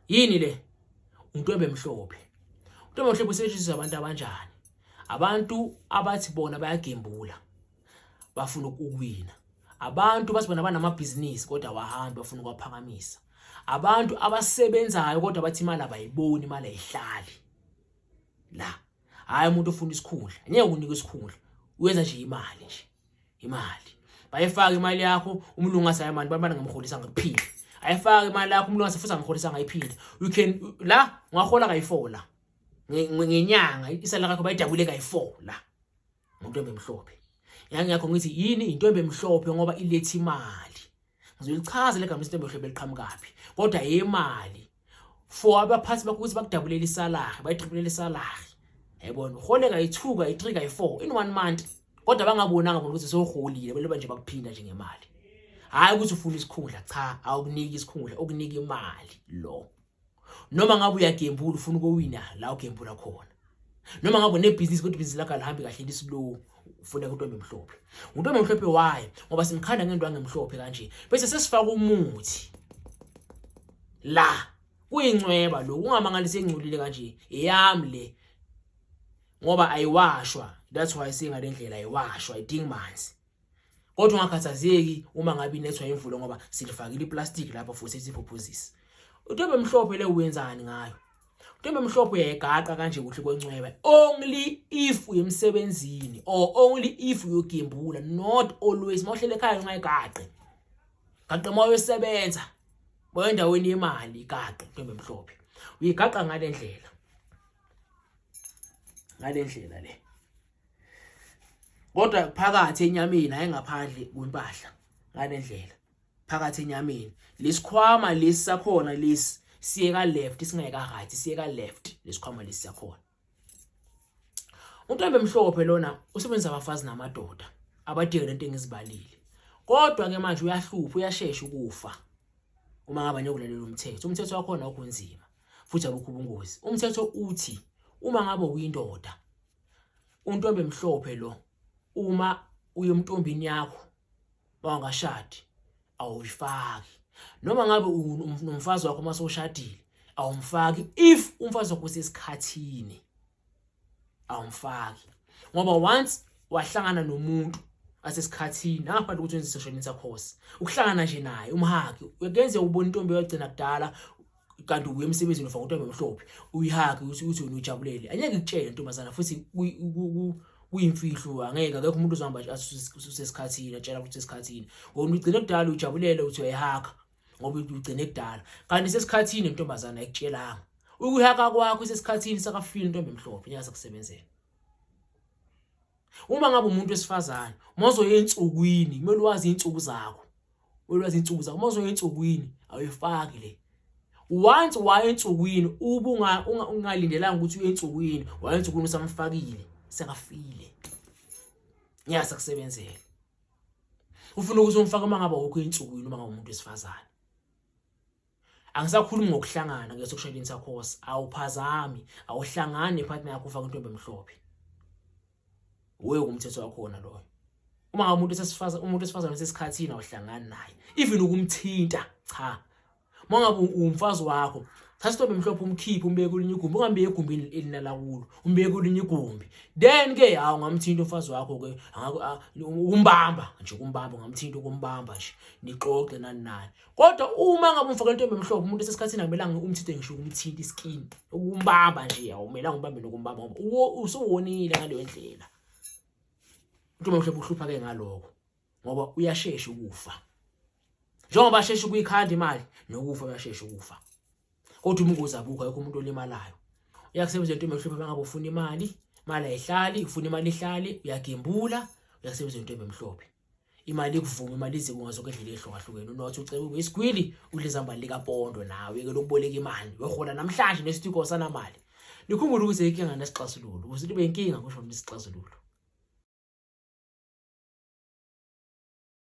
Yini le? Untwembe emhlophe. Untwembe emhlophe usetshenziswa abantu abanjani? Abantu abathi bona bayagembula, bafuna ukuwina. Abantu bathi bona banamabhizinisi kodwa awahambi, bafuna ukuwaphakamisa. Abantu abasebenzayo kodwa bathi imali abayiboni, imali ayihlali la. Hhayi umuntu ofuna isikhundla, ngeke unike isikhundla, uyenza nje imali nje. Imali bayifaka imali yakho, umlungu athi hayi mani bantwana ngamholisa ngakuphila. Ayifaka imali yakho umlungu athi futhi angiholisa ngayiphila. You can la ungahola kayi-4 la ngenyanga, isala yakho bayidabule kayi-4 la ngontombi emhlophe. Yangakho ngithi yini intombi emhlophe, ngoba iletha imali. Ngizolichaza le gama isintombi emhlophe liqhamukaphi, kodwa yemali for abaphathi bakho ukuthi bakudabulele isalary, bayitripulele isalary. Yayibona uhole kayi-2, kayi-3, kayi-4 in one month, kodwa bangabonanga bona ukuthi sewuholile, belo nje bakuphinda nje ngemali. Hhayi ukuthi ufuna isikhundla, cha, awukuniki isikhundla, ukunika imali lo. Noma ngabe uyagembula ufuna ukuwina la ugembula khona, noma ngabe unebhizinisi kodwa ibhizinisi lakho alihambi kahle, lislow, ufuneka untombi emhlophe. Untombi emhlophe why? Ngoba simkhanda ngendwangu emhlophe kanje, bese sesifaka umuthi la kuyincweba. Lo ungamangalisi engcolile kanje, eyami le, ngoba ayiwashwa. That's why singale ndlela, ayiwashwa, ayidingi manzi. Kodwa ungakhathazeki uma ngabe inethwa imvula, ngoba silifakile iplastic lapha for safety purposes. Untombi emhlophe le wenzani ngayo? Untombi emhlophe uyayigaqa kanje kuhle kwencweba only if uye emsebenzini or only if uyogembula, not always. Mawuhlele ekhaya ungayigaqi, gaqe uma uyosebenza, boya endaweni yemali, igaqe. Intombi emhlophe uyigaqa ngale ndlela, ngale ndlela le, kodwa phakathi enyameni, hayi ngaphandle kwempahla. Ngale ndlela phakathi enyameni, lesikhwama lesi sakhona lesi siye ka left, singeke right, siye ka left lesikhwama lesi sakhona. Untombi emhlophe lona usebenzisa abafazi namadoda abadinga lento engizibalile, kodwa ke manje uyahlupha, uyashesha ukufa uma ngabe niyokulalela umthetho. Umthetho wakhona awukho futhi abukho ubungozi. Umthetho uthi uma ngabe uyindoda, untombi emhlophe lo, uma uye emntombini yakho wangashadi, awuyifaki. Noma ngabe nomfazi wakho uma sewushadile, awumfaki. If umfazi wakho usesikhathini, awumfaki, ngoba once wahlangana nomuntu asesikhathini, angaphandle ukuthi wenze sexual intercourse, ukuhlangana nje naye, umhagi, kuyenzeka ubona intombi oyagcina kudala kanti ubuye emsebenzini, ufaka intombi emhlophe, uyihage, uthi wena ujabulele, angeke ikutshele ntombazana, futhi kuyimfihlo, angeke, akekho umuntu ozohamba athi usesikhathini, atshela ukuthi usesikhathini. Wona ugcine kudala, ujabulele, uthi uyayihaka ngoba ugcine kudala, kanti sesikhathini intombazana ayikutshelanga. Ukuyihaka kwakho isesikhathini, sakafile intombi emhlophe, ngeke sakusebenzela. Uma ngabe umuntu wesifazane, uma uzoya ensukwini, kumele wazi iy'nsuku zakho, kumele wazi iy'nsuku zakho. Uma uzoya ensukwini, awuyifaki le. Once waya ensukwini, ube ungalindelanga ukuthi uye ensukwini, waya ensukwini usamfakile, sekafile, ngeke sakusebenzela. Ufuna ukuthi umfake uma ngabe awukho ensukwini, uma ngabe umuntu wesifazane. Angisakhulumi ngokuhlangana nge-sexual intercourse, awuphazami, awuhlangani nepartner yakho ufake intombi emhlophe. Uwe umthetho wakhona loyo. Uma ngabe umuntu esesifazane, umuntu wesifazane usesikhathini, awuhlangani naye, even ukumthinta cha. Uma ngabe umfazi wakho, thatha intombi emhlophe, umkhiphe, umbeke kwelinye igumbi, ungambeki egumbini elinala kulo, umbeke kwelinye igumbi. Then ke hawu, ungamthinta umfazi wakho ke, ukumbamba nje, ukumbamba ungamthinta, ukumbamba nje, nixoxe nani nani. Kodwa uma ngabe umfakela intombi emhlophe umuntu esesikhathini, akumelanga umthinte, ngisho ukumthinta iskin, ukumbamba nje awumelanga umbambe nokumbamba, ngoba usuwonile ngaleyo ndlela. Intombi emhlophe uhlupha ke ngalokho, ngoba uyashesha ukufa. Njengoba ashesha ukuyikhanda imali, nokufa uyashesha ukufa, kodwa ubungozi abukho, ayikho umuntu olimalayo. Uyakusebenzisa intombi emhlophe uma ngabe ufuna imali, imali ayihlali, ufuna imali ihlale, uyagembula, uyakusebenzisa intombi emhlophe. Imali ikuvuma, imali ize kungazoke endlela ehlukahlukene. Unothi ucebe ube isigwili, udle izambane likapondo, nawe yeke lokuboleka imali, uyohola namhlanje nesitiko sanamali. Nikhumbule ukuthi inkinga nesixazululo, ukuze libe inkinga kusho nesixazululo.